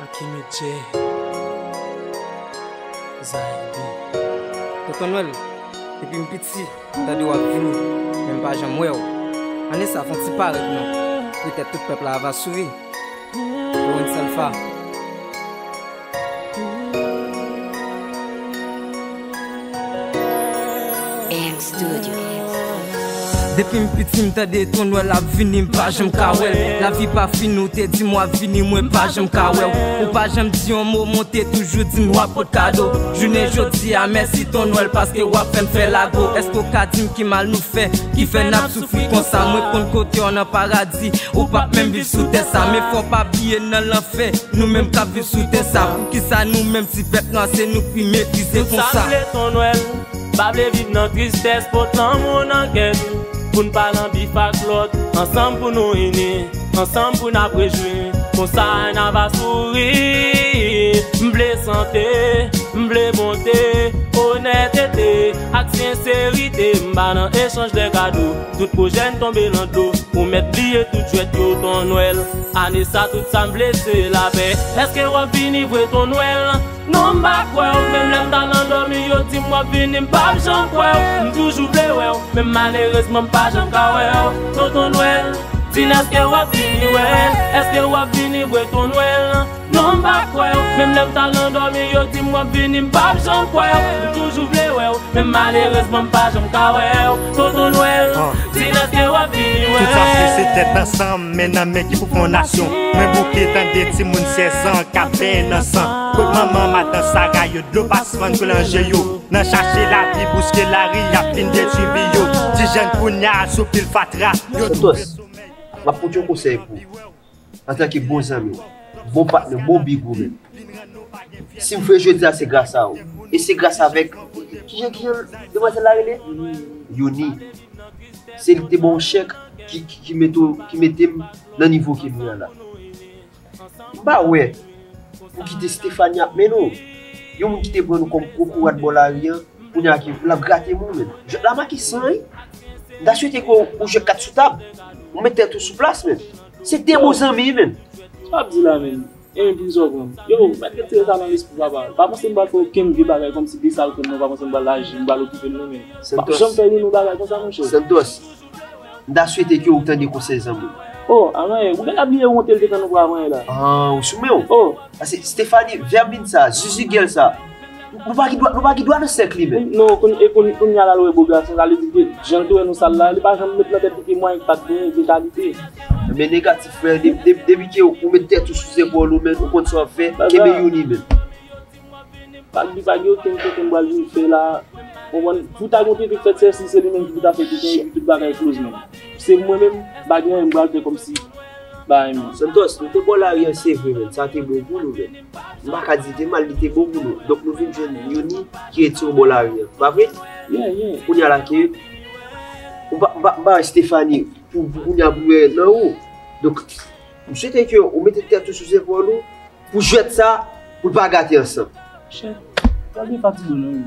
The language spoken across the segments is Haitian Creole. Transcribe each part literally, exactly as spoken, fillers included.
Akimi J. Zaydi. Tonton Nwèl, depi m piti, m tande w ap vini, men m pa janm wè w. Ane sa fè yon ti parèt non. Petèt tout pèp la va souri. Lorenz Alpha. M Studio. Depi m piti m tande Ton Nwèl ap vini, m pa janm ka wè l. Lavi pa fini, ou te di m w ap vini, mwen pa janm ka wè w. Ou pa janm di yon mo, men w te toujou di m w ap pot kado. Jounen jodi a, mèsi Ton Nwèl, paske w ap fè m fè lago. Èske w ka di m ki mal nou fè, ki fè n ap soufri konsa? Mwen konn kote w nan paradi, ou p ap menm viv sou tè sa. Men fò w pa bliye nan lanfè, nou menm k ap viv sou tè sa. Poukisa nou menm ti pèp nwa se nou ki meprize konsa? Tout sa m vle Ton Nwèl, pa vle viv nan tristès, pot lanmou nan kè nou. Pou n pa nan bif ak lòt, ansanm pou nou ini, ansanm pou n ap rejwi. Konsa n ava souri. M vle sante, m vle bonte, onètete ak senserite. M pa nan echanj de kado, tout pwojè n tonbe nan dlo. Ou mèt bliye tout jwèt yo Ton Nwèl. Ane sa tout sa m vle se lapè. Èske w ap vini vre Ton Nwèl? Non, m pa kwè w, menm lè m t al andòmi, yo di m w ap vini, m p ap janm kwè w. M toujou vle wè w, men malerezman m pa janm ka wè w. Tonton Nwèl, di n èske w ap vini, wè? Èske w ap vini vre, Ton Nwèl? Non, m pa kwè w, menm lè m t al andòmi, yo di m w ap vini, m p ap janm kwè w. M toujou vle wè w, men malerezman m pa janm ka wè w. Tonton Nwèl, di n èske w ap vini, wè? Tout sa se tèt ansanm, men nan men ki pou fondasyon. Mwen bouke tande timoun sèz an k ap benyen nan san. Kot manman madan Sara yo, dlo pa sispann koule nan je yo. Nan chache lavi, bouske lari, y ap vin detwi vi yo. Ti jèn kounye a sou pil fatra, yo tou Santos, m ap pote yon konsèy pou ou. Antanke bon zanmi w, bon patnè, bon big ou menm. Si m fre jodi a, se gras a ou. E se gras avèk, kijan, kijan demwazèl la rele? Yoni. Se li ki te ban w chèk ki, ki, ki mete w, ki mete m nan nivo ke m ye a la. M pa wè pou kite Stephanie ap mennen w. Yon moun ki te pran nou kòm kokorat bò lari an, kounye a ki l ap grate moun menm. Jwèt la make san, wi. M ta swete ke w, ou jwe kat sou tab. Ou met tèt ou sou plas menm. Se de bon zanmi, menm. Sa w ap di la menm? E menm prizon pran m. Yo, mèt retire sa nan lespri papa. Pa panse m pral fè okenn vye bagay kòmsi de sa l konn non, pa panse m pral aji, m pral okipe l non menm. Pa janm fè youn yon bagay konsa, monchè. Santos, m ta swete ke ou tande konsèy zanmi w. Oh, Alain, ou genlè bliye wonte l te tann ou pran avan yè la. Ah, ou sou men w. Oh. Paske Stephanie, vèbin sa, zuzu gèl sa. Nou pa gen dwa, nou pa gen dwa nan sèk li menm. Non, koun-, e koun-, kounye a la l wè bo gason, sa vle di ke jan l te wè nou sal la, li pa janm met nan tèt li ke mwen pa t gen de kalite. Men negatif, frè, de-, de-, depi ke ou met tèt ou sou zepòl ou, men ou konn sa w ap fè, kenbe youn li menm. Pa gen, pa gen okenn kote m pral vin fè la. Konprann? Pou ta gen yon trik fèt, se si se li menm ki pou ta fè tout, tout bagay eksploze menm. Se mwen menm, pa gen anyen m pral fè kòmsi bagay menm. Santos, nou te bò lari an, se vre menm. Sa te bon pou nou menm. M pa ka di li te mal, li te bon pou nou. Donk nou vin jwenn Yoni ki retire w bò lari an. Pa vre? Yeah, yeah. Kounye a la ke ou pa, pa, pa Stephanie pou, pou kounye a pou wè nan ou. Donk, m swete ke ou mete tèt ou sou zepòl ou pou jwèt sa, pou l pa gate ansanm. Chè, pa gen fatige non.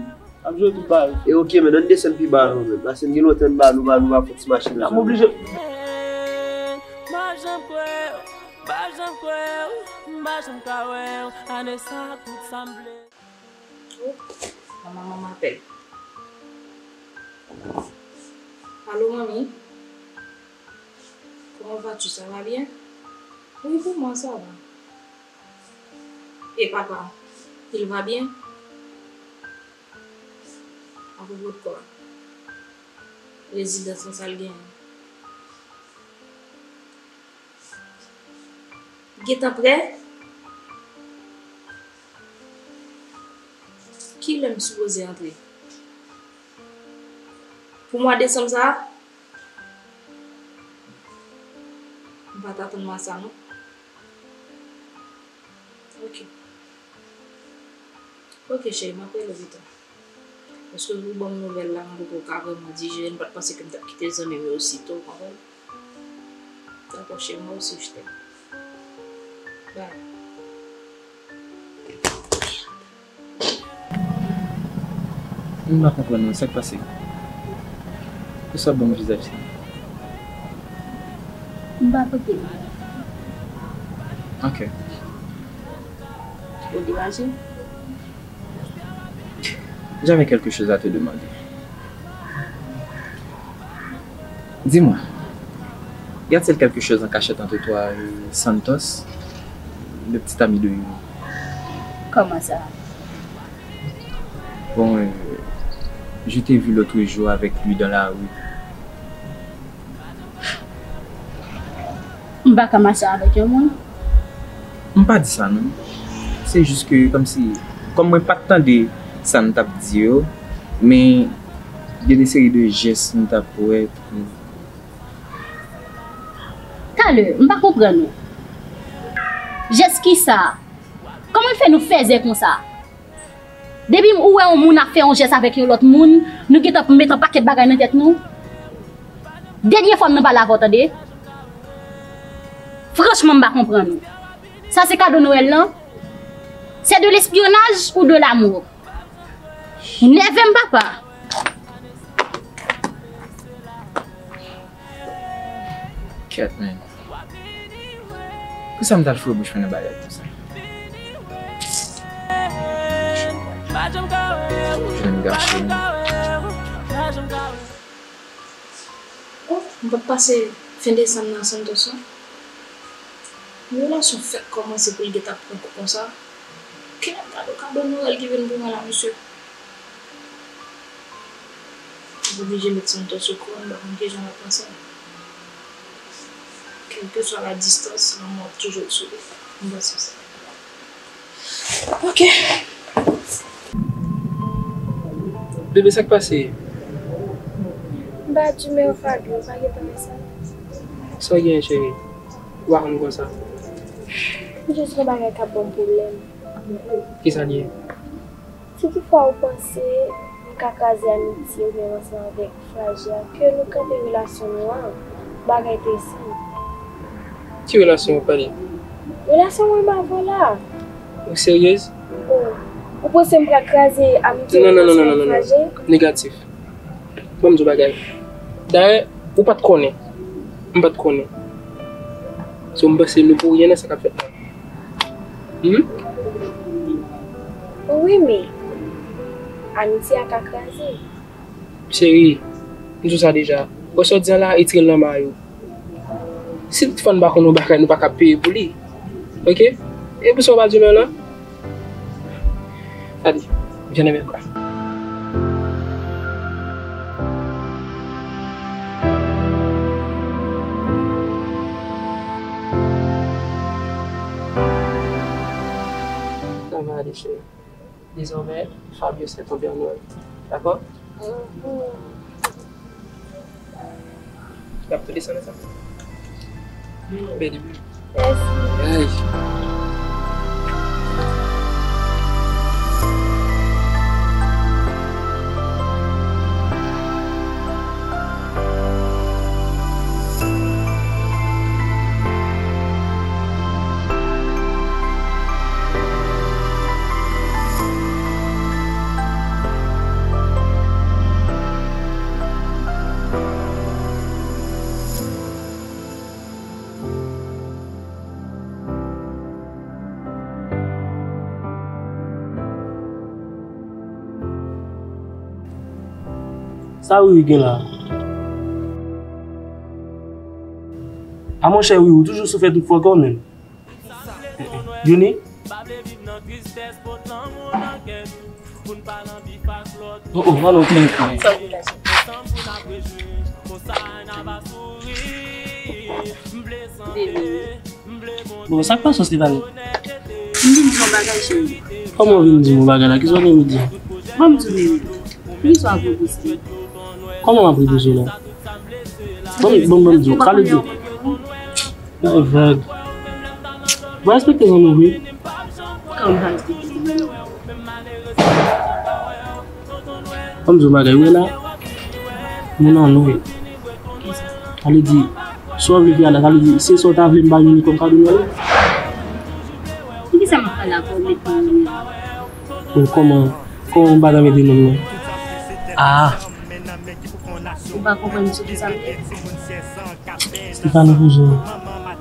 Ap jwe tout bagay. E oke, men ann desann pi ba non, men. Paske m gen lontan m ba nou, ba nou pa fè ti machin. N ap oblije. M pa janm kwè w, m pa janm kwè w, m pa janm ka wè w. Ane sa, tout sa m vle. Oh, manman, manman apèl. Allô, manmi? Comment vas-tu? Ça va bien? Oui, pour moi, ça va. Et papa, il va bien? À propos de quoi? Rezidans lan, sa l genyen? Gentan prè? Kilè m sipoze antre? Pou mwa desanm sa a? M pa t atann mwa sa non. Ok. Ok, cheri, m ap rele w pita. Paske ou ban m nouvèl la, m poko ka vrèman dijere, m pa t panse ke m t ap kite zanmi m yo osito, w konprann? Dakò, cheri, moi aussi, je t'aime. Bye. M pa konprann non, sa k pase? Poukisa w ban m vizaj sa? M pa kote. Ok. Ou deranje? J'avais quelque chose à te demander. Dis-moi, y a-t-il quelque chose en cachette entre toi et Santos, le petit ami de Yumi? Comment ça? Bon, euh, je t'ai vu l'autre jour avec lui dans la rue. M pa ka mache avèk yon moun. M pa di sa non. Se jis ke kòmsi, kòm mwen pa t tande sa n t ap di yo, men gen de seri de jès m t ap wè. Talè, m pa konprann ou. Jès kisa? Kòman l fè nou fèzè konsa? Depi ou wè yon moun ap fè yon jès avèk yon lòt moun, nou gentan met yon pakèt bagay nan tèt nou. Dènye fwa m nan pale avè w, tande. Franchman, m pa konprann ou. Sa se kado Nwèl lan? C'est de l'espionnage ou de l'amour? Ou nève m, papa. Kèt, men. Poukisa m t al foure bouch mwen nan bagay konsa? Jwenn gache, men. Oh, m p ap pase fen desanm nan Santos non. Yon relasyon fèk kòmanse pou l gentan pran kou konsa. Kilè kado, kado Nwèl ki vin pou mwen la, mesye? M oblije met Santos okouran, m pa konn kijan l ap panse. Kèlkeswa la distans, lanmou ap toujou ret sou li. M panse sa. Ok. Bebe, sa k pase? M pa di men Fabio, pa gentan wè sa. Sa w gen, cheri? Ou pa konn konsa. M jis gen bagay k ap ban m pwoblèm. Kisa l ye? Si toutfwa ou panse m ka kraze amitye ou menm ansanm avèk Flaji a, ke nou kanpe relasyon nou an, bagay te senp. Ki relasyon w ap pale? Relasyon mwen m avè w la. Ou seryez? Oh, ou panse m pral kraze amitye ou menm ansanm avèk Flaji? Negatif. Ban m di w bagay. Dayè, ou pa t konnen. M pa t konnen. So, m panse nou pou ryen nan sa k ap fèt la. Hmm? Wi, men amitye a ka kraze. Cheri, m di w sa deja. Wè sa w di a la, retire l nan may ou. Si toutfwa n pa konn yon bagay, nou pa ka peye pou li. Ok? E pou sa w pa di men la? Allez, viens dans mes bras. Ça va aller, chérie. Désormais, Fabio, c'est ton Père Noël. D'accord? N ap tou desann ansanm. Bèl debi. Mèsi. Ay. Sa Wiwi gen la? A monchè Wiwi, ou toujou sou fè tout fwa kò menm. Youni? Oh, oh, Manon, kle, kle. Bon, sa k pase, Stéphanie? M vin di yon bagay, cheri. Kòman w vin di m yon bagay la? Kisa w gen pou di? Ban m di w, Mimi. Poukisa w ap repouse? Kòman m ap repouse w la? Bon, bon, bon, di w. Sa vle di. Bay vag. Mwen respekte zanmi w, wi. Kòman pa respekte zanmi w? Ban m di w bagay, wi la. Moun an nou ye. Sa vle di, sa w vle fè a la, sa vle di, se sa w ta vle m ba Youni kòm kado Nwèl la? Poukisa m ap pale avè w, met non nan men m? Bon, kòman, kòman w pa ta mete non m nan? Ah! Ou pa konprann sou kisa m ye? Stéphanie Bouzo.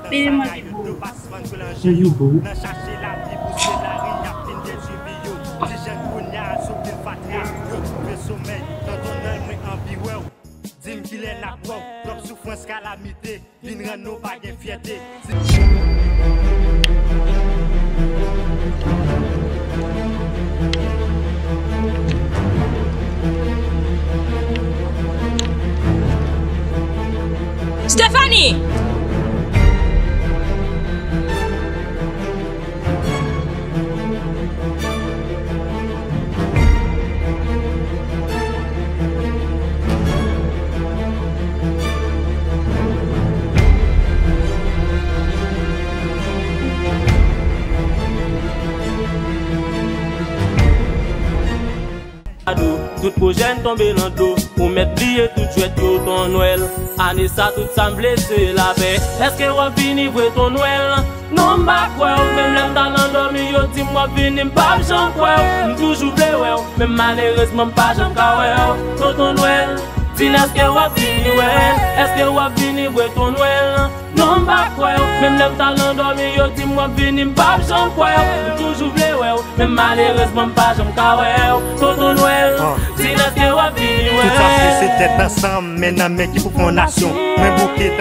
Peye mwen pi bo. Mwen pi bo. Kalamite vin rann nou pa gen fyète. Stephanie! Tout pwojè n tonbe nan dlo. Ou mèt bliye tout jwèt yo, Ton Nwèl. Ane sa, tout sa m vle, se lapè. Èske w ap vini vre, Ton Nwèl? Non, m pa kwè w. Menm lè m t al andòmi, yo di m w ap vini, m p ap janm kwè w. M toujou vle wè w, men malerezman, m pa janm ka wè w. Tonton Nwèl, di m èske w ap vini, wè? Èske w ap vini vre, Ton Nwèl? Non, m pa kwè w. Menm lè m t al andòmi, yo di m w ap vini, m p ap janm kwè w. M toujou vle wè w, men malerezman, m pa janm ka wè w. Tonton Nwèl, di m èske w ap vini, wè? Tout sa se tèt ansanm, men nan men ki pou fondasyon. Mwen bouke